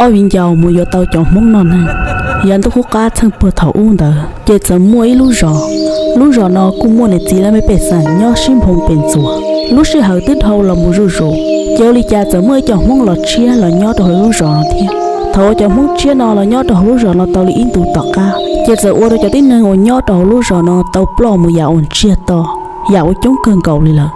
ob viv ncaus mus yuav tau cov Hmoob noj neeg. Yav ntuj qub qab txheej puag thaum ub ntawd ces txawm muaj ib lub zos. Lub zos no kuj muaj niam txiv laj mej pej xeem nyob sib nphoo pes ntxuas. Lub sij hawm twb dhau los mus zuj zus, ces ua li cas txawm muaj ib co Hmoob los tshiab los nyob rau hauv lub zos no thiab. Thaum uas cov Hmoob tshiab no los nyob rau hauv lub zos no tau li ib ntus tom qab, ces txawm ua rau cov tib neeg uas nyob rau hauv lub zos no tau ploj mus yam uas ntsiag to, yam uas coob kawg nkaus li lawm.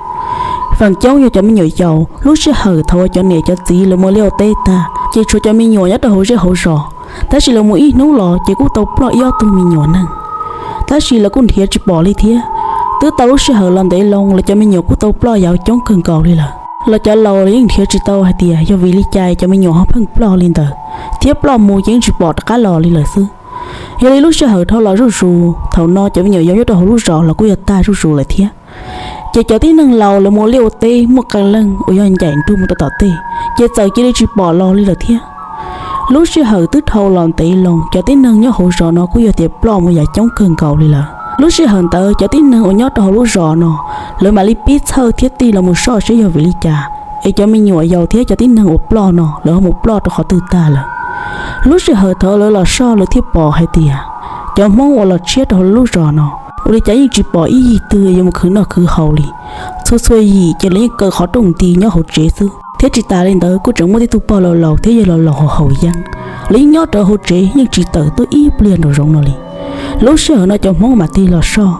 Feem coob yog cov me nyuam yaus. Lub sij hawm thaum uas cov niam cov txiv lawv mus ua liaj ua teb tag, ces tshuav cov me nyuam nyob rau hauv zej hauv zos. Tab sis lawv mus ib hnub los ces kuj tau ploj ib ob tug me nyuam neeg, tab sis lawv kuj nrhiav tsis pom li thiab. Twb tau lub sij hawm los ntev loo, lawv cov me nyuam kuj tau ploj yam uas coob kawg nkaus li lawm. Los cov laus los yeej nrhiav tsis tau hais tias yog vim li cas cov me nyuam ho pheej ploj li ntawd, thiab ploj mus ces yeej tsis pom rov qab los li lawm xwb. Yog li lub sij hawm dhau los zuj zus, thaum no cov me nyuam yaus nyob rau hauv lub zos los kuj yog tag zuj zus lawm thiab. Ces cov tib neeg laus lawv mus ua liaj ua teb muaj qee leej uas yog ncaim nrug mus rau tom tej, ces txawm cia li tsis pom los li lawm thiab. Lub sij hawm twb dhau los ntev loo, cov tib neeg nyob hauv zos no kuj yog tias ploj mus yam coob kawg nkaus li lawm. Lub sij hawm ntawd cov tib neeg uas nyob rau hauv lub zos no, lawv mam li pib txhawj thiab tig los mus soj seb yog vim li cas es cov me nyuam yaus thiab cov tib neeg uas ploj no lawv ho mus ploj rau qhov twg tag lawm. Lub sij hawm thaum lawv los soj lawv thiaj pom hais tias cov Hmoob uas los tshiab rau hauv lub zos no, ua li cas yeej tsis pom ib yig twg yuav mus khwv noj khwv haus li. Txhua txhua yim ces lawv yeej kaw qhov rooj nti nyob hauv tsev xwb, thiab tsis tas li ntawd kuj tseem muaj tib tug pog laus laus thiab yawg laus laus haus haus yeeb, lawv yeej nyob rawv hauv tsev yeej tsis tawm tuaj ib pliag nraum zoov no li. Lub sij hawm no cov Hmoob mam tig los soj,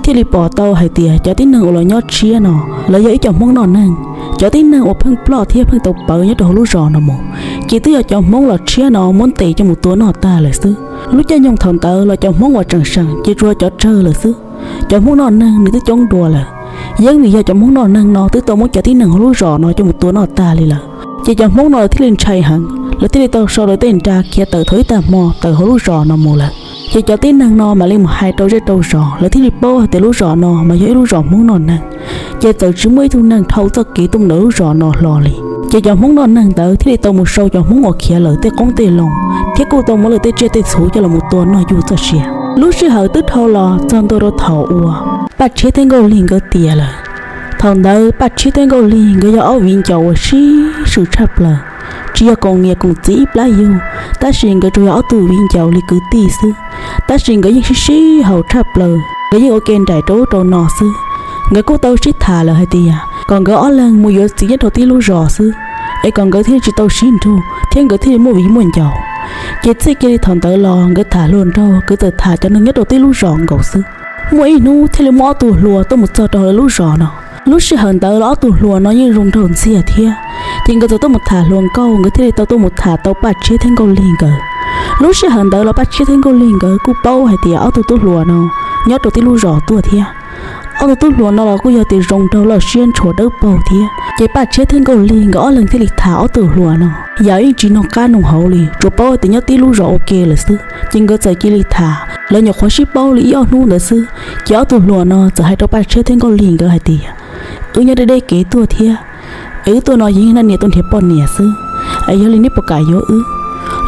thiaj li pom tau hais tias cov tib neeg uas los nyob tshiab no lawv yog ib co Hmoob noj neeg. Cov tib neeg uas pheej ploj thiab pheej tau pawv nyob rau hauv lub zos no mus, ces twb yog cov Hmoob los tshiab no muab ntes coj mus tua noj tag lawm xwb. Lub caij nyoog thaum ntawd los cov Hmoob uas tseem seem ces tsuas cov tsawg lawm xwb. Cov Hmoob noj neeg nws twb coob dua lawm. Yeeb vim yog cov Hmoob noj neeg no twb tau muab cov tib neeg hauv lub zos no coj mus tua noj tag li lawm, ces cov Hmoob no lawv thiaj li ntshai heev, lawv thiaj li tau sau lawv tej nra khiav tawm thaum ib tag hmo tawm hauv lub zos no mus lawm. Ces cov tib neeg no mam li mus hais rau zej rau zos, lawv thiaj li paub hais tias lub zos no mas yog ib lub zos Hmoob noj neeg. Ces txawm tsis muaj ib tug neeg dhau txoj kev tuaj mus ntawm lub zos no hlo li. Ces cov Hmoob noj neeg ntawd thiaj li tau mus sau cov Hmoob uas khiav lawm tej qoob tej loo, thiab kuj tau muab lawv tej tsiaj tej txhuv coj los mus tua noj yuj txoj sia. Lub sij hawm twb dhau los txog ntua rau thaum uas Paj Tshiab thiab Nkauj Lig nkawd tiav lawm. Thaum ntawd Paj Tshiab thiab Nkauj Lig nkawd yog ob viv ncaus uas sib swm tshaj plaws, tsis yog koom niam koom txiv ib plab yug, tab sis nkawd tsuas yog ob tug viv ncaus li kwv tij xwb. Tab sis nkawd yeej sib sib haum tshaj plaws, nkawd yeej ua ke nraim rau ub rau no xwb. Nkawd kuj tau sib tham lawm hais tias kom nkawd ob leeg mus yuav txiv nyob rau tib lub zos xwb, es kom nkawd thiaj li tsis tau sib nrug thiab nkawd thiaj li muaj viv muaj ncaus. Ces txij kiag li thaum ntawd los nkawd tham hluas nraug nkawd txawm tham cov neeg nyob rau tib lub zos nkaus xwb. Muaj ib hnub thiaj li muaj ob tug hluas tuaj mus txog rau hauv lawv lub zos no. Lub sij hawm ntawd los ob tug hluas no yeej zoo nraug ntxiag thiab, ces nkawd txawm tuaj mus tham hluas nkauj, nkawd thiaj li tau tuaj mus tham tau Paj Tshiab thiab Nkauj Lig nkawd. Lub sij hawm ntawd los Paj Tshiab thiab Nkauj Lig nkawd kuj paub hais tias ob tug tub hluas no nyob rau tib lub zos tuaj thiab. Ob tug tub hluas no los kuj yog tias zoo nraug loj siab ntshua dawb paug thiab, ces Paj Tshiab thiab Nkauj Lig nkawd ob leeg thiaj li tham ob tug hluas no. Yam yeej tsis noog qab noog hauv li, tsuas paub tias nyob tib lub zos ua ke lawm xwb, ces nkawd txawm cia li tham. Lawv nyuam qhuav sib paub li ib ob hnub ntawd xwb, ces ob tug hluas no txawm hais rau Paj Tshiab thiab Nkauj Lig nkawd hais tias, wb nyob deb deb kev tuaj thiab, es wb tuaj no yeej naj niam tuaj nrhiav poj niam xwb, es yog li neb puas kam yuav wb?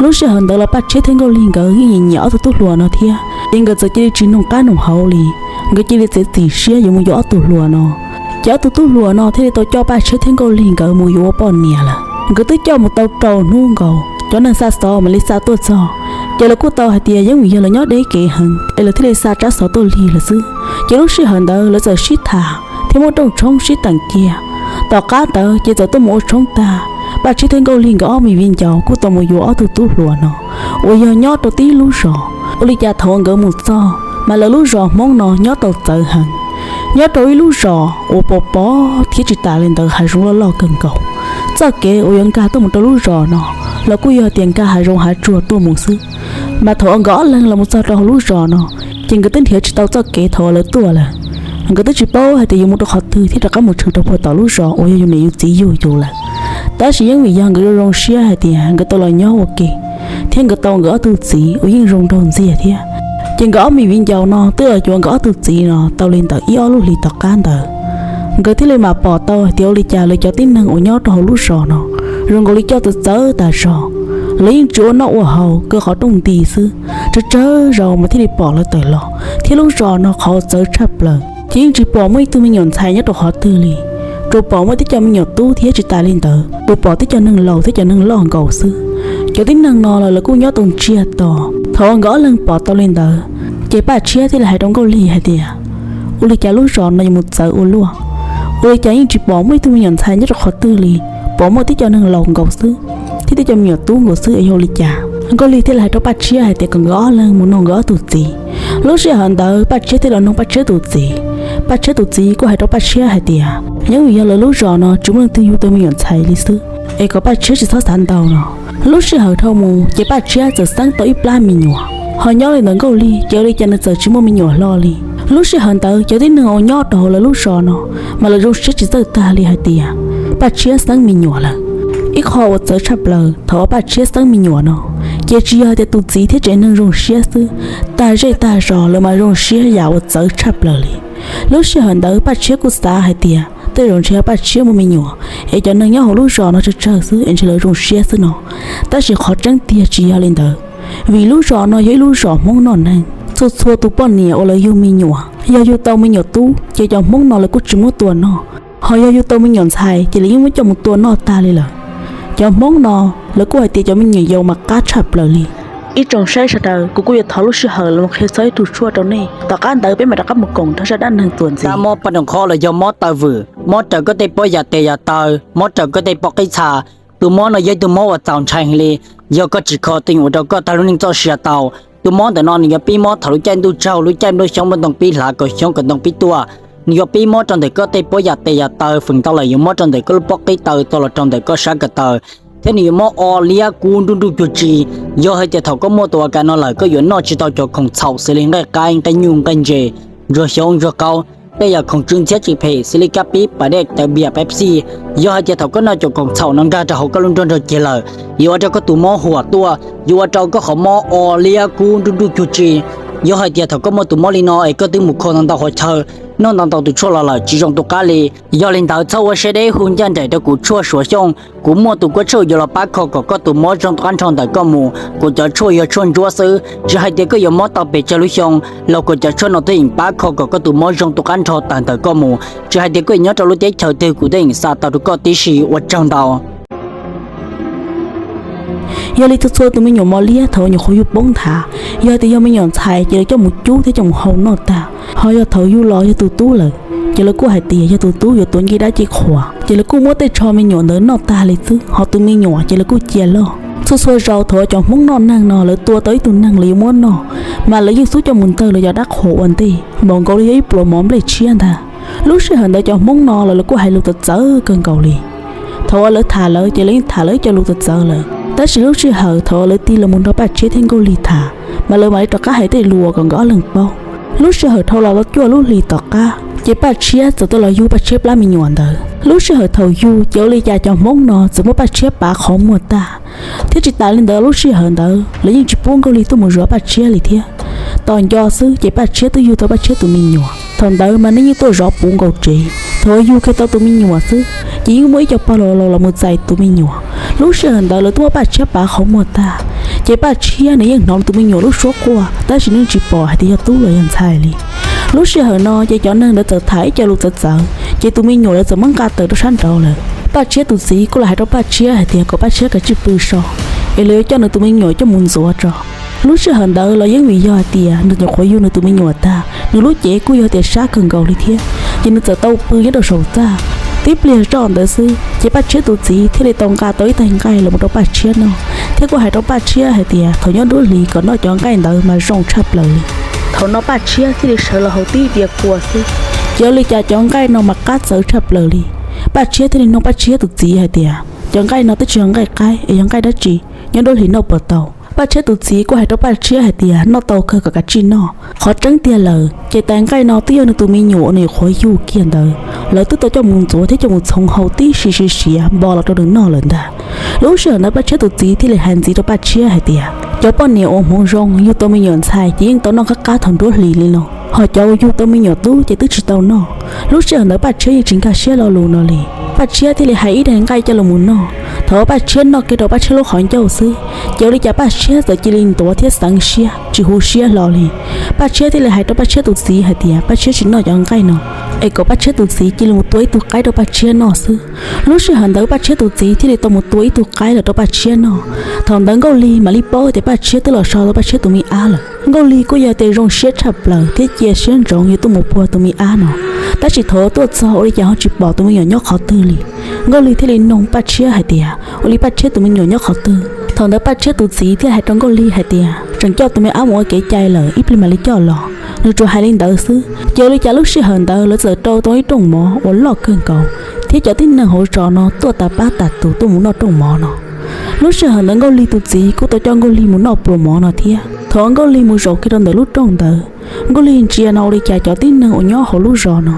Lub sij hawm ntawd los Paj Tshiab thiab Nkauj Lig nkawd yeej nyiam nyiam ob tug tub hluas no thiab, ces nkawd txawm cia li tsis noog qab noog hauv li, nkawd cia li txiav txim siab yuav mus yuav ob tug hluas no. Ces ob tug tub hluas no thiaj li tau coj Paj Tshiab thiab Nkauj Lig nkawd mus yuav ua poj niam lawm. Nkawd twb coj mus tau rau hnub nkaus, cov neeg xa xov mam li xa tuaj txog, ces lawv kuj tau hais tias yeej vim yog lawv nyob deb kev heev es lawv thiaj li xa tsab xov tuaj lig lawm xwb. Ces lub sij hawm ntawd lawv txawm sib tham thiab muab rooj tshoob sib teem kiag. Tom qab ntawd ces txawm tuaj mus ua tshoob tag, Paj Tshiab thiab Nkauj Lig nkawd ob me viv ncaus kuj tau mus yuav ob tug tub hluas no uas yog nyob rau tib lub zos. Ua li cas thaum uas nkawd mus txog mas lawv lub zos Hmoob no nyob tau txawv heev, nyob rau ib lub zos uas pos pos thiab tsis tas li ntawd hav zoov loj loj kawg nkaus. Txoj kev uas yuav nkag tuaj mus rau lub zos no los kuj yog tias nkag hav zoov hav tsuag tuaj mus xwb. Mas thaum uas nkawd ob leeg los mus txog rau hauv lub zos no, ces nkawd twb nrhiav tsis tau txoj kev thaum uas lawv tuaj lawm. Nkawd twb tsis paub hais tias yuav mus rau qhov twg thiab rov qab mus tshwm rau puag tom lub zos uas yog yus niam yus txiv yug yus lawm. Tab sis yeej vim yog nkawd zoo zoo siab hais tias nkawd tau los nyob ua ke, thiab nkawd tau nkawd ob tug txiv uas yeej zoo nraug ntxiag thiab. Ces nkawd ob me viv ncaus no twb los yuav nkawd ob tug txiv no tau li ntawm ib ob lub hlis tom qab ntawd, nkawd thiaj li mam pom tau hais tias ua li cas lawv cov tib neeg uas nyob rau hauv lub zos no zoo nkaus li coj txawv txawv tas zog. Lawv yeej tsis ua noj ua haus, kaw qhov rooj nti xwb, tsawg tsawg zaus mas thiaj li pom lawv tawm los, thiab lub zos no qhov txawv tshaj plaws ces yeej tsis pom muaj ib tug me nyuam ntxhais nyob rau qhov twg li. Tsuas pom muaj tib co me nyuam tub thiab tsis tas li ntawd tsuas pom tib co neeg laus thiab cov neeg loj nkaus xwb. Cov tib neeg no los lawv kuj nyob tau ntsiag to. Thaum uas nkawd ob leeg pom tau li ntawd, ces Paj Tshiab thiaj li hais rau Nkauj Lig hais tias, ua li cas lub zos no yuav mus txawv ua luaj? Ua li cas yeej tsis pom muaj ib tug me nyuam ntxhais nyob rau qhov twg li, pom muaj tib co neeg laus nkaus xwb thiab tib co me nyuam tub nkaus xwb es yog ua li cas? Nkauj Lig thiaj li hais rau Paj Tshiab hais tias kom nkawd ob leeg mus nug nkawd ob tug txiv. Lub sij hawm ntawd Paj Tshiab thiaj los nug Paj Tshiab tus txiv. Paj Tshiab tus txiv kuj hais rau Paj Tshiab hais tias yeej vim yog lawv lub zos no tsis muaj leej twg yug tau me nyuam ntxhais li xwb, es kom Paj Tshiab tsis txhob xav ntau no. Lub sij hawm dhau mus ces Paj Tshiab txawm xeeb tau ib plab me nyuam, ho nyob li ntawm Nkauj Lig ces ua li cas nws txawm tsis muaj me nyuam hlo li. Lub sij hawm ntawd cov tib neeg uas nyob rau hauv lawv lub zos no mas lawv zoo siab tsis txawj tag li hais tias Paj Tshiab xeeb me nyuam lawm. Ib qho uas txawv tshaj plaws thaum uas Paj Tshiab xeeb me nyuam no, ces tsis yog hais tias tus txiv thiab tsev neeg zoo siab xwb, tag zej tag zos lawv mas zoo siab yam uas txawv tshaj plaws li. Lub sij hawm ntawd Paj Tshiab kuj xav hais tias tej zaum ntshe yog Paj Tshiab muaj me nyuam, es cov neeg nyob hauv lub zos no tsawg tsawg xwb es ntshe lawv zoo siab xwb no. Tab sis qhov tseeb tiag tsis yog li ntawd, vim lub zos no yog ib lub zos Hmoob noj neeg. Txhua txhua tus poj niam uas lawv yug me nyuam, yog yug tau me nyuam tub ces cov Hmoob no lawv kuj tsis muab tua noj, ho yog yug tau me nyuam ntxhais ces lawv yeej muab coj mus tua noj tag li lawm. Cov Hmoob no lawv kuj hais tias cov me nyuam yaus mas qab tshaj plaws li. Ib tsoom saib sawv daws, kuv kuj yuav thov lub sij hawm los qhia txog ib tug tshuaj rau nej, tom qab ntawd peb mam rov qab mus koom nrog zaj dab neeg txuas ntxiv. Mob poj nroo qhob los yog mob taw vwm, mob raws koj tej pob yam tes yam taw, mob raws koj tej pob qib txha. Tus mob no yog ib tug mob uas txaus ntshai heev li, yog koj tsis kho twb yuav ua rau koj tag lub neej txoj sia tau. Tus mob ntawm no nws yuav pib mob thaum lub caij ntuj tsaug, lub caij nplooj xyoob nplooj ntoo pib hlav kom xyoob kom ntoo pib tuaj. Nws yuav pib mob rau ntawm koj tej pob yam tes yam taw, feem ntau lawm yuav mob rau ntawm koj lub pob qib taw txog los rau ntawm koj sab ko taw, thiab nws yuav mob o liab kub nruj nruj cuag tsi. Yog hais tias thaum koj muaj tus a kas no lawm koj yuav noj tsis tau cov khoom txhaum xws li nqaij qaib, nqaij nyuj, nqaij ntses, ntsuag xyoob ntsuag qaub, tej yam khoom tsw ntxhiab tsis phem xws li kab pib, pas dej, cawv npias, Pepsi. Yog hais tias thaum koj noj cov khoom txhaum no nkag rau hauv koj lub nruab nrog kiag lawm, yuav ua rau koj tus mob huam tuaj, yuav ua rau koj qhov mob o liab kub nruj nruj cuag tsi. Yog hais tias thaum koj muaj tus mob li no es koj twb mus kho ntau ntau qhov chaw, noj ntau ntau tus tshuaj los lawm tsis zoo tu qab li. Yog li ntawd txhob ua siab deb hu ncaj nraim rau kuv tshuaj Suav Xyooj, kuv muaj tus kuab tshuaj yuav los pab kho kom koj tus mob zoo tu qab nrho ntawm koj mus. Kuv cov tshuaj yog tshuaj ntsuab xwb, tsis hais tias koj yuav mob tau pes tsawg lub xyoo los kuv cov tshuaj no twb yeej pab kho kom koj tus mob zoo tu qab nrho tawm ntawm koj mus. Tsis hais tias koj yuav nyob rau lub teb chaws twg kuv twb yeej xa tau rau koj tib si. Ua tsaug ntau. Yog li txhua txhua tus me nyuam mos liab thaum uas nyuam qhuav yug poob nthav, yog tias yog me nyuam ntxhais ces lawv coj mus cub thiab coj mus hau noj tag. Ho yog thaum yug los yog tus tub lawm, ces lawv kuj hais tias yog tus tub yuav tuav ncej dab ci qhuas, ces lawv kuj muab tej tsho me nyuam ntawd noj tag li xwb, ho tus me nyuam ces lawv kuj cia loj. Txhua txhua zaus thaum uas cov Hmoob noj neeg no lawv tua tau ib tug neeg lawv yuav muab noj, mas lawv yeej xub coj mus ntawg lawv cov dab qhuas ua ntej, npaum nkaus li yog ib pluas mov nplej tshiab ntag. Lub sij hawm ntawd cov Hmoob no los lawv kuj hais lus txawv txawv kawg nkaus li. Thaum uas lawv tham lawv ces lawv yeej tham lawv ib co lus txawv txawv lawm, tab sis lub sij hawm thaum uas lawv tig los mus nrog Paj Tshiab thiab Nkauj Lig tham, mas lawv mam li rov qab hais tej lus uas kom nkawd ob leeg paub. Lub sij hawm dhau los cuaj lub hlis tom qab, ces Paj Tshiab txawm tau los yug Paj Tshiab plab me nyuam ntawd. Lub sij hawm thaum yug ces ua li cas cov Hmoob no txawm muab Paj Tshiab pav qhov muag tag, thiab tsis tas li ntawd lub sij hawm ntawd lawv yeej tsis pub Nkauj Lig tuaj mus zov Paj Tshiab li thiab. Tos nco xwb ces Paj Tshiab twb yug tau Paj Tshiab tus me nyuam. Thaum ntawd mas nej yeej tuaj zov puv nkaus tsev. Thaum uas yug kiag tau tus me nyuam xwb, ces yeej muaj ib co pog laus laus los mus txais tus me nyuam. Lub sij hawm ntawd lawv twb muab Paj Tshiab pav qhov muag tag, ces Paj Tshiab nws yeej hnov tus me nyuam lub suab quaj, tab sis nws tsis pom hais tias yog tub los yog ntxhais li. Lub sij hawm no ces cov neeg ntawd txawm tham ib co lus txawv txawv, ces tus me nyuam lawv txawm muab nqa tawm rau sab nraud lawm. Paj Tshiab tus txiv kuj los hais rau Paj Tshiab hais tias kom Paj Tshiab kav tsij pw so, es lawv yuav coj nws tus me nyuam coj mus ntxuav tso. Lub sij hawm ntawd los yeej vim yog hais tias nws nyuam qhuav yug nws tus me nyuam tag, nws lub cev kuj yog tias sab kawg nkaus li thiab, ces nws txawm tau pw nyob rau saum txaj. Tib pliag zoj ntawd xwb ces Paj Tshiab tus txiv thiaj li tau nqa tau ib tais nqaij los mus rau Paj Tshiab noj, thiab kuj hais rau Paj Tshiab hais tias thaum nyob nruab hlis kom noj cov nqaij ntawd mas zoo tshaj plaws li. Thaum no Paj Tshiab thiaj li sawv los haus tib diav kua xwb, ces ua li cas cov nqaij no mas qab txawv tshaj plaws li. Paj Tshiab thiaj li nug Paj Tshiab tus txiv hais tias cov nqaij no twb tsis yog nqaij qaib es yog nqaij dab tsi, nyob nruab hlis noj puas tau? Paj Tshiab tus txiv kuj hais rau Paj Tshiab hais tias noj tau kawg, kom kav tsij noj. Qhov tseeb tiag lawm ces tais nqaij no twb yog nws tus me nyuam uas nws qhuav yug kiag ntawd, lawv twb tau coj mus ntxuav thiab coj mus txhoov hau tib si siav siav npo los rau nws noj lawm ntag. Lub sij hawm ntawd Paj Tshiab tus txiv thiaj li hais ntxiv rau Paj Tshiab hais tias cov poj niam uas hmoov zoo yug tau me nyuam ntxhais ces yeej tau noj qab qab thaum nruab hlis li no, ho cov uas yug tau me nyuam tub ces twb tsis tau noj. Lub sij hawm ntawd Paj Tshiab yeej tsis nkag siab lo lus no li. Paj Tshiab thiaj li hais ib daim nqaij coj los mus noj. Thaum uas Paj Tshiab noj kiag rau Paj Tshiab lub qhov ncauj xwb, ces ua li cas Paj Tshiab txawm cia li ntuav thiab xeev siab tsis hu siab hlo li. Paj Tshiab thiaj li hais rau Paj Tshiab tus txiv hais tias Paj Tshiab tsis noj cov nqaij no, es kom Paj Tshiab tus txiv cia li mus tua ib tug qaib rau Paj Tshiab noj xwb. Lub sij hawm ntawd Paj Tshiab tus txiv thiaj li tau mus tua ib tug qaib los rau Paj Tshiab noj. Thaum ntawd Nkauj Lig mam li paub tias Paj Tshiab twb los so tau Paj Tshiab tus me ab lawm. Nkauj Lig kuj yog tias zoo siab tshaj plaws thiab cia siab ntsoov yuav tuaj mus puag tus me ab no, tab sis thaum tuaj txog ua li cas ho tsis pom tus me nyuam nyob qhov twg li. Nkauj Lig thiaj li noog Paj Tshiab hais tias ua li Paj Tshiab tus me nyuam nyob qhov twg. Thaum ntawd Paj Tshiab tus txiv thiaj hais rau Nkauj Lig hais tias tseem coj tus me ab mus ua kev cai lawm, ib pliag mam li coj los. Nws tsuas hais li ntawd xwb, ces ua li cas lub sij hawm ntawd lawv txawm rau tau ib rooj mov uas loj kawg nkaus, thiab cov tib neeg hauv zos no tuaj tas pab tas tus tuaj mus noj rooj mov no. Lub sij hawm ntawd Nkauj Lig tus txiv kuj tau coj Nkauj Lig mus noj pluas mov no thiab. Thaum Nkauj Lig mus zaum kiag rau ntawm lub rooj ntawd, Nkauj Lig ntsia no ua li cas cov tib neeg uas nyob hauv lub zos no,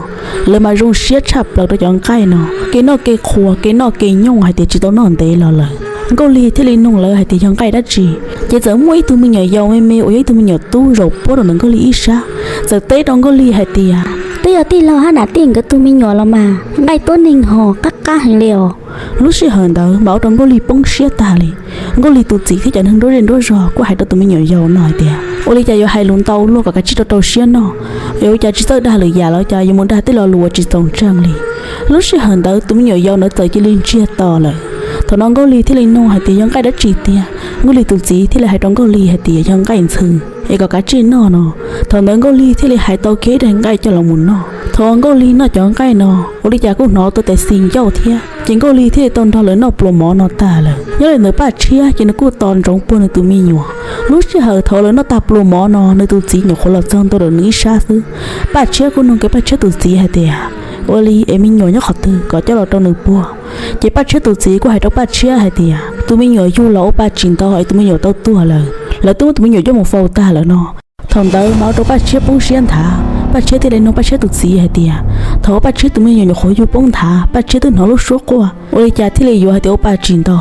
lawv mas zoo siab tshaj plaws rau cov nqaij no, kev noj kev qhuas, kev noj kev nyooj hais tias tsis tau noj ntev los lawm. Nkauj Lig thiaj li noog lawv hais tias yog nqaij dab tsi. Ces txawm muaj ib tug me nyuam yaus me me uas yog ib tug me nyuam tub zaum puag rau ntawm Nkauj Lig ib sab, txawm teb rau Nkauj Lig hais tias, twb yog tij laug Hab Nam Tij nkawd tus me nyuam los mas, nqaij tuab neeg ho qab qab heev li os. Lub sij hawm ntawd mas ua rau Nkauj Lig poob siab tag li. Nkauj Lig tus txiv thiab cov neeg nruab zej nruab zog kuj hais rau tus me nyuam yaus no hais tias ua li cas yuav hais lus ntau luaj kom kav tsij rau rau siab noj, es ua cas tsis txawj dag lwm yam los cas yuav mus dag tej lo lus uas tsis txaus ntseeg li. Lub sij hawm ntawd tus me nyuam yaus ntawd txawm cia li ntsiag to lawm. Thaum no Nkauj Lig thiaj li noog hais tias yog nqaij dab tsi tiag. Nkauj Lig tus txiv thiaj li hais rau Nkauj Lig hais tias yog nqaij ntxhw, es kom kav tsij noj no. Thaum ntawd Nkauj Lig thiaj li hais tau kiag ib daig nqaij coj los mus noj. Thaum Nkauj Lig noj cov nqaij no, ua li cas kuj hnov tau tes xis ncauj thiab, ces Nkauj Lig thiaj li tau nrog lawv noj pluas mov no tag lawm. Nyob li ntawd Paj Tshiab ces nws kuj tos ntsoov puag nws tus me nyuam. Lub sij hawm thaum lawv noj tag pluas mov no, nws tus txiv nyuam qhuav los txog ntua rau nws ib sab xwb. Paj Tshiab kuj noog kiag Paj Tshiab tus txiv hais tias ua li es me nyuam nyob qhov twg kom coj los rau nws puag. Ces Paj Tshiab tus txiv kuj hais rau Paj Tshiab hais tias tus me nyuam yug los ua pa tsis nto es tus me nyuam tau tuag lawm, lawv twb muab tus me nyuam coj mus faus tag lawm no. Thaum ntawd mas ua rau Paj Tshiab poob siab nthav, Paj Tshiab thiaj li noog Paj Tshiab tus txiv hais tias thaum Paj Tshiab tus me nyuam nyuam qhuav yug poob nthav, Paj Tshiab twb hnov lub suab quaj, ua li cas thiaj li yuav hais tias ua pa tsis nto.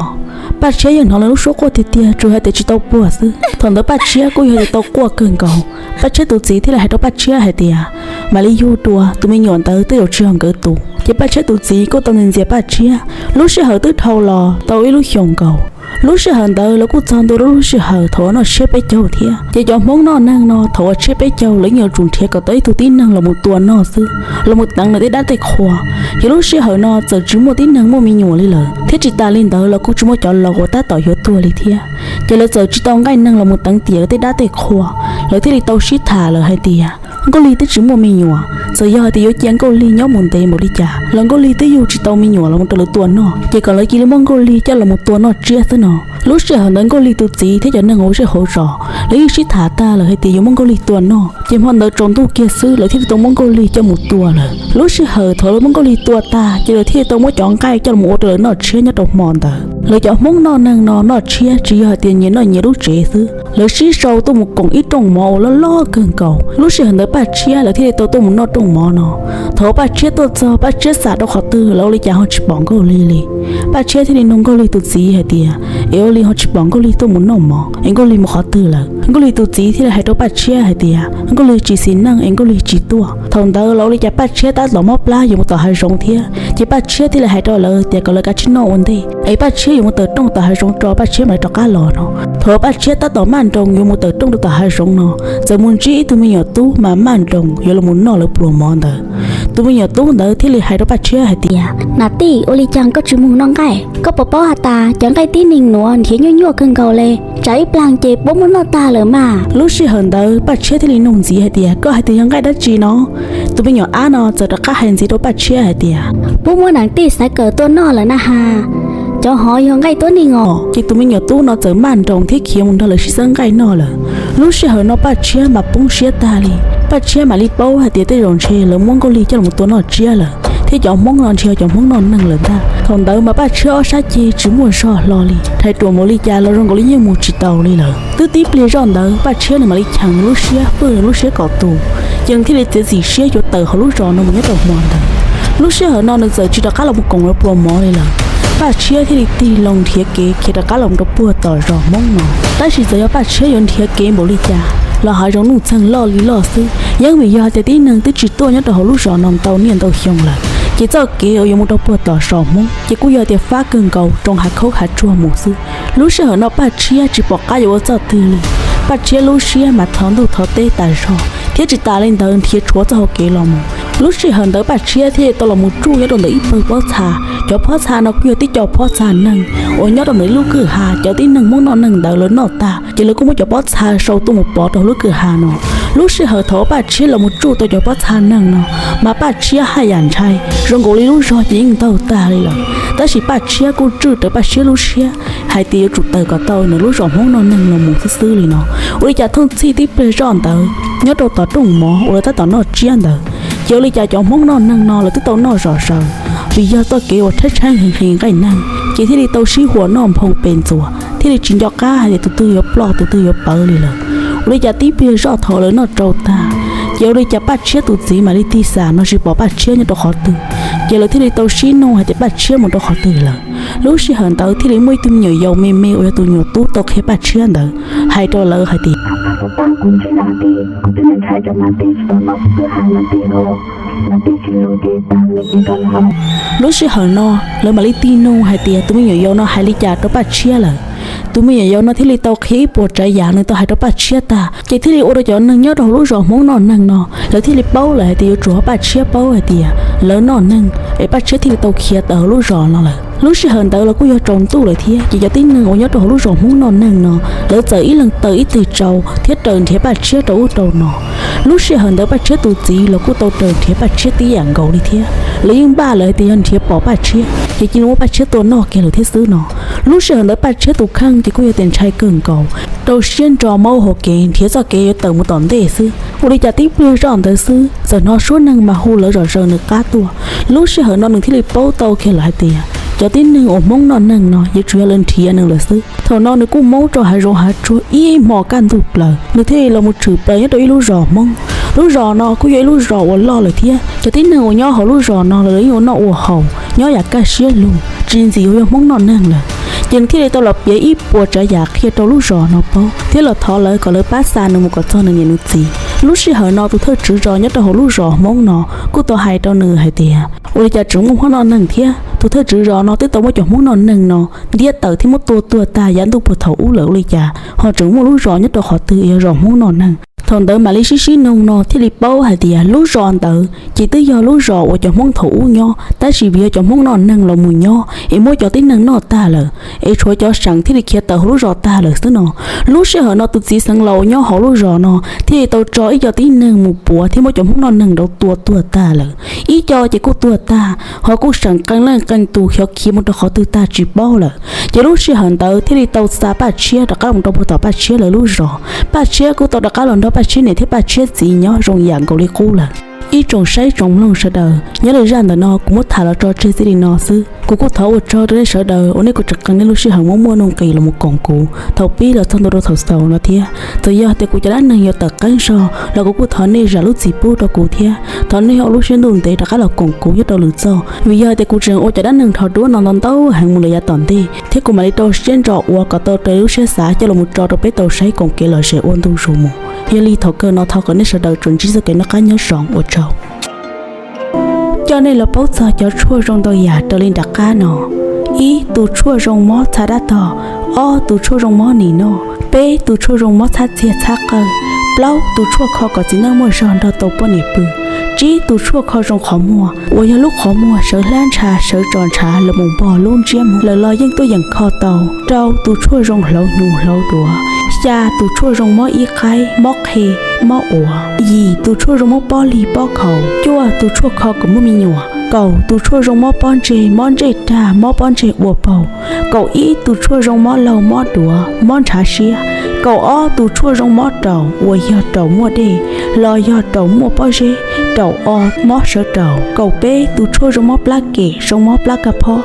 Paj Tshiab yeej hnov lawv lub suab quaj tiag tiag, tsuas hais tias tsis tau puag xwb. Thaum ntawd Paj Tshiab kuj yog tias tau quaj kawg nkaus. Paj Tshiab tus txiv thiaj li hais rau Paj Tshiab hais tias mam li yug dua, tus me nyuam ntawd tej zaum tsis yog nkawd tus. Ces Paj Tshiab tus txiv kuj tau ntxias Paj Tshiab. Lub sij hawm twb dhau los tau ib lub xyoos nkaus. Lub sij hawm ntawd lawv kuj txog ntua rau lub sij hawm thaum uas noj tsiab peb caug thiab. Ces cov Hmoob noj neeg no thaum uas tsiab peb caug lawv yeej yuav tsum nrhiav kom tau ib tug tib neeg los mus tua noj xwb, los mus teev nws tej dab tej qhua. Ces lub sij hawm no txawm tsis muaj tib neeg muaj me nyuam li lawm, thiab tsis tas li ntawd los kuj tsis muaj cov laus uas tab tom yuav tuag li thiab. Ces lawv txawm tsis tau nqaij neeg los mus teev tiam lawv tej dab tej qhua. Lawv thiaj li tau sib tham lawm hais tias Nkauj Lig twb tsis muaj me nyuam, txawm yog hais tias yuav cia Nkauj Lig nyob mus ntev npaum li cas los Nkauj Lig twb yug tsis tau me nyuam los mus rau lawv tua noj, ces kom lawv cia li muab Nkauj Lig coj los mus tua noj tsiab xwb no. Lub sij hawm ntawd Nkauj Lig tus txiv thiab cov neeg hauv zej hauv zos lawv yeej sib tham tag lawm hais tias yuav muab Nkauj Lig tua noj, ces hmo ntawd tsaus ntuj kiag xwb lawv thiaj li tau muab Nkauj Lig coj mus tua lawm. Lub sij hawm thaum lawv muab Nkauj Lig tua tag ces lawv thiaj li tau muab cov nqaij coj los ua rau lawv noj tsiab nyob rau hmo ntawd. Lawv cov Hmoob noj neeg no noj tsiab tsis yog hais tias nyias noj nyias lub tsev xwb, lawv sib sau tuaj mus koom ib rooj mov uas loj loj kawg nkaus. Lub sij hawm ntawd Paj Tshiab lawv thiaj li tau tuaj mus noj rooj mov no. Thaum uas Paj Tshiab tuaj txog, Paj Tshiab xam rau qhov twg los ua li cas ho tsis pom Nkauj Lig li. Paj Tshiab thiaj li nug Nkauj Lig tus txiv hais tias es ua li ho tsis pom Nkauj Lig tuaj mus noj mov, es Nkauj Lig mus qhov twg lawm? Nkauj Lig tus txiv thiaj li hais rau Paj Tshiab hais tias Nkauj Lig tsis xis neej es Nkauj Lig tsis tuaj. Thaum ntawd los ua li cas Paj Tshiab tab tom mob plab yuav mus tom hav zoov thiab, ces Paj Tshiab thiaj li hais rau lawv tias kom lawv kav tsij noj ua ntej es Paj Tshiab yuav mus tawm rooj tom hav zoov tso, Paj Tshiab mam li rov qab los no. Thaum uas Paj Tshiab tab tom maj nroos yuav mus tawm rooj rau tom hav zoov no, txawm mus ntsib ib tug me nyuam tub mas maj nroos yuav los mus noj lawv pluas mov ntawd. Tus me nyuam tub ntawd thiaj li hais rau Paj Tshiab hais tias, Nam tij, ua li cas koj tsis mus noj nqaij? Koj puas paub has tas cov nqaij tib neeg nuav nrhiav nyuaj nyuaj kawg nkaus le, tsam ib plag ces puab muab noj tag lawm mas. Lub sij hawm ntawd Paj Tshiab thiaj li nug ntxiv hais tias, Koj hais tias yog nqaij dab tsi no? Tus me nyuam ab no txawm rov qab hais ntxiv rau Paj Tshiab hais tias, Puab muab nam tij xaiv kawm tuaj noj lawm na has, cov hov yog nqaij tuab neeg os. Ces tus me nyuam tub no txawm maj nroos thiab khiav mus nrog lawv sib xawb nqaij noj lawm. Lub sij hawm no Paj Tshiab mas poob siab tag li. Paj Tshiab mam li paub hais tias tej zaum ntshe lawv muab Nkauj Lig coj los tua noj tsiab lawm, thiab cov Hmoob no ntshe yog cov Hmoob noj neeg lawm ntag. Thaum ntawd mas Paj Tshiab ob sab ceg tsis muaj zog hlo li, rhais ruam npaum li cas los zoo nkaus li yeej mus tsis taus li lawm. Twb tib pliag zoj ntawd Paj Tshiab nws mam li cheem nws lub siab, fwj nws lub siab kom tus, ces nws thiaj li txiav txim siab yuav tawm hauv lub zos no mus nyob rau hmo ntawd. Lub sij hawm no nws txawm tsis rov qab los mus koom lawv pluas mov li lawm. Paj Tshiab thiaj li tig loo nrhiav kev khiav rov qab los rau puag tom zos Hmoob no. Tab sis txawm yog Paj Tshiab yuav nrhiav kev npaum li cas los hav zoov nuj txeeg loj li loj xwb, yeej vim yog hais tias tib neeg twb tsis tuaj nyob rau hauv lub zos no ntau niaj ntau xyoo lawm, ces txoj kev uas yuav mus rau puag tom zos Hmoob ces kuj yog tias fab kawg nkaus, rau hav khaub hav tsuag mus xwb. Lub sij hawm no Paj Tshiab tsis pom qab yuav ua txoj twg li. Paj Tshiab lub siab mas thov ntuj thov teb tas zog, thiab tsis tas li ntawd nrhiav tshuav txoj hau kev los mus, Lub sij hawm ntawd Paj Tshiab thiaj tau los mus tsuj nyob rau ntawm ib pawg pob txha. Cov pob txha no kuj yog tib co pob txha neeg uas nyob rau ntawm ib lub kwj ha. Cov tib neeg Hmoob noj neeg ntawd lawv noj tag ces lawv kuj muab cov pob txha sau tuaj mus pov rau hauv lub kwj ha no. Lub sij hawm thaum Paj Tshiab los mus tsuj tau cov pob txha neeg no, mas Paj Tshiab haj yam ntshai, zoo nkaus li lub zog ces yeej ntaug tag li lawm. Tab sis Paj Tshiab kuj tswj rawv Paj Tshiab lub siab hais tias yuav tsum tawm kom tau nws lub zos Hmoob noj neeg los mus xwb xwb li no. Ua li cas thooj txhij tib pliag zoj ntawd nyob rau tom rooj mov uas lawv tab tom noj tsiab ntawd, ces ua li cas cov Hmoob noj neeg no lawv twb tau noj zom zaws, vim yog txoj kev uas tshaib tshaib nqhis nqhis nqaij neeg, ces thiaj li tau sib huam noj nphoo pes ntxuas, thiaj li tsis nco qab hais tias tus twg yuav ploj tus twg yuav pawv li lawm. Ua li cas tib pliag zoj thaum lawv noj rau tag, ces ua li cas Paj Tshiab tus txiv mam li tig xam no tsis pom Paj Tshiab nyob rau qhov twg, ces lawv thiaj li tau sib nug hais tias Paj Tshiab mus rau qhov twg lawm. Lub sij hawm ntawd thiaj li muaj ib tug me nyuam yaus me me uas yog tus nyuam tub tau qhia Paj Tshiab ntawd hais rau lawv hais tias Lub sij hawm no lawv mam li tig nug hais tias tus me nyuam yaus no hais li cas rau Paj Tshiab lawm. Tus me nyuam yaus no thiaj li tau qhia ib puas tsav yam nws tau hais rau Paj Tshiab tag, ces thiaj li ua rau cov neeg nyob rau hauv lub zos Hmoob noj neeg no lawv thiaj li paub lawm hais tias yuav tsum Paj Tshiab paub hais tias lawv noj neeg, es Paj Tshiab thiaj li tau khiav tawm hauv lub zos no lawm. Lub sij hawm ntawd los kuj yog tsaus ntuj lawm thiab, ces cov tib neeg uas nyob rau hauv lub zos Hmoob noj neeg no lawv txawm ib leeg taws ib teg tsau thiab raws nrhiav Paj Tshiab rau ub rau no. Lub sij hawm ntawd Paj Tshiab tus txiv los kuj tau raws nrhiav Paj Tshiab tib yam nkaus li thiab. Lawv yeej npaj lawm hais tias yog nrhiav pom Paj Tshiab ces cia li muab Paj Tshiab tua noj kiag lawm thiab xwb no. Lub sij hawm ntawd Paj Tshiab tus kheej ces kuj yog tias ntshai kawg nkaus, rau siab ntso maub hauv kev nrhiav txoj kev yuav tawm mus tom ntej xwb. Ua li cas tib pliag zoj ntawd xwb txawm hnov suab neeg mas hu lawv zom zaws nws qab tuaj. Lub sij hawm no nws thiaj li paub tau kiag lawm hais tias cov tib neeg uas Hmoob noj neeg no yuav tsum yog lawv nrhiav nws lawm xwb. Thaum no nws kuj maub rau hav zoov hav tsuag ib hmo kaj ntug plaws, nws thiaj li los mus tshwm plaws nyob rau ib lub zos Hmoob. Lub zos no kuj yog ib lub zos uas loj lawm thiab, cov tib neeg uas nyob hauv lub zos no los lawv yeej ua noj ua haus nyob yam kaj siab lug, tsis ntxim uas yog Hmoob noj neeg lawm. Ces nws thiaj li tau los piav ib puas tsav yam qhia rau lub zos no paub thiab los thov lawv kom lawv pab xa nws mus kom txog nws niam nws txiv. Lub sij hawm no tus thawj tswv zos nyob rau hauv lub zos Hmoob no kuj tau hais rau nws hais tias ua li cas tseem muaj Hmoob noj neeg thiab. Tus thawj tswv zos no twb tau muab cov Hmoob noj neeg no ntiab tawm thiab muab tua tuag tag yav ntuj puag thaum ub lawm, ua li cas ho tseem muaj lub zos nyob rau qhov twg yog zos Hmoob noj neeg. Thaum ntawd mam li sib sib nug no thiaj li paub hais tias lub zos ntawd ces twb yog lub zos uas cov Hmoob thaum ub nyob, tab sis vim yog cov Hmoob noj neeg los mus nyob es muab cov tib neeg noj tag lawm, es tshuav cov seem thiaj li khiav tawm hauv lub zos tag lawm xwb no. Lub sij hawm no tus txiv xeev laus nyob hauv lub zos no thiaj li tau tso ib co tib neeg mus puav thiab muab cov Hmoob noj neeg nraud tua tuag tag lawm. Ib co ces kuj tuag tag, ho kuj seem qee leej qee tus xyov khiav mus rau qhov twg tag tsis paub lawm. Ces lub sij hawm ntawd thiaj li tau xa Paj Tshiab rov qab mus rau puag tom Paj Tshiab lawv lub zos. Paj Tshiab kuj tau rov qab los nrog Paj Tshiab niam thiab Paj Tshiab txiv nyob zoo yam nkaus li qub lawm. Ib tsoom saib tsoom mloog sawv daws, nyob li zaj ntawm no kuv muab tham los tso tseg txij li no xwb. Kuv kuj thov ua tsaug rau nej sawv daws uas nej kuj tseem qee nej lub sij hawm muab muaj nuj nqis los mus koom kuv thaum pib los txog ntua rau thaum xaus no thiab. Txawm yog tias kuv cov dab neeg yuav tawm qeeb zog los kuv kuj thov nej zam lub txim pub rau kuv thiab thov nej ua lub siab ntuj ntev rov qab los koom kuv nyob rau lwm txoj, vim yog tias kuv tseem ua cov dab neeg rho duab no ntau ntau heev mus lawm yav tom ntej thiab kuv mam li rau siab ntso ua kom tau raws li lub siab xav coj los mus tso rau peb tau saib koom kev lom zem ua ntu zus mus. Yog li thaum kawg no thov kom nej sawv daws tsuas ntsib txoj kev noj qab nyob zoo, ua tsaug. Coj nej los paub txog cov tshuaj zoo ntau yam raws li nram qab no. Ib, tus tshuaj zoo mob txha dab tog. Ob, tus tshuaj zoo mob nim noj. Peb, tus tshuaj zoo mob txhab txiag txhab qawj. Plaub, tus tshuaj kho kom txiv neej muaj zog nrog tau poj niam pw. Tsib, tus tshuaj kho zoo qhov muag, uas yog lub qhov muag sawv hlab ntsha sawv tso ntshav los mus npog lub ntsiab muag lawm los yeej tuaj yeem kho tau. Rau, tus tshuaj zoo hlauv hnyuv hlauv duav. Xya, tus tshuaj zoo mob ib qaib, mob qhe, mob uas. Yim, tus tshuaj zoo mob pob lig pob khaus. Cuaj, tus tshuaj kho kom muaj me nyuam. Kaum, tus tshuaj zoo mob pob ntseg, mob ntsej rag, mob pob ntseg ua paug. Kaum ib, tus tshuaj zoo mob laug mob duav, mob ntshav siab. Kaum ob, tus tshuaj zoo mob raum uas yog raum muaj dej los yog raum muaj pob zeb, raum o, mob sawv raum. Kaum peb, tus tshuaj zoo mob plab kem, zoo mob plab kaj phob.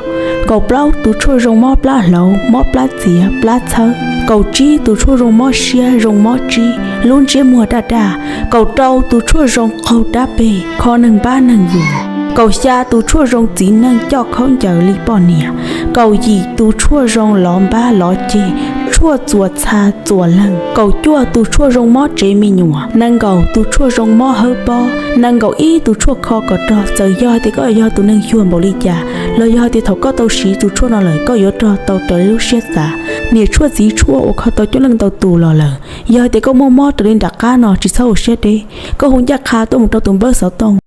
Kaum plaub, tus tshuaj zoo mob plab hlauv, mob plab txiav, plab txhawb. Kaum tsib, tus tshuaj zoo mob siab, zoo mob tsib, lub ntsiab muag daj daj. Kaum rau, tus tshuaj zoo qaug dab peg, kho neeg npab neeg yus. Kaum xya, tus tshuaj zoo txiv neej coj khaub ncaws li poj niam. Kaum yim, tus tshuaj zoo lov npab lov ceg, tshuaj txuas txha txuas leeg. Kaum cuaj, tus tshuaj zoo mob tsev me nyuam. Nees nkaum, tus tshuaj zoo mob hawb pob. Nees nkaum ib, tus tshuaj kho kom rog, txawm yog tias koj yog tus neeg xyuag npaum li cas los yog tias thaum koj tau siv tus tshuaj no lawm koj yuav rog tau raws li lub siab xav. Niam tshuaj txiv tshuaj uas kho tau coob leej ntau tus los lawm, yog tias koj muaj mob raws li nram qab no tsis txhob ua siab deb, koj hu ncaj qha tuaj mus rau tus npawb xov tooj.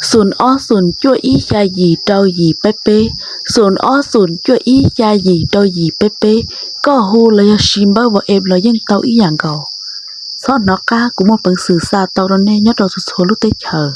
Xoom ob xoom cuaj ib xya yim rau yim peb peb, xoom ob xoom cuaj ib xya yim rau yim peb peb. Koj hu los yog siv npawb WhatsApp los yeej tau ib yam nkaus. Txhob hnov qab, kuv muaj peev xwm xa tau rau nej nyob rau txhua txhua lub teb chaws.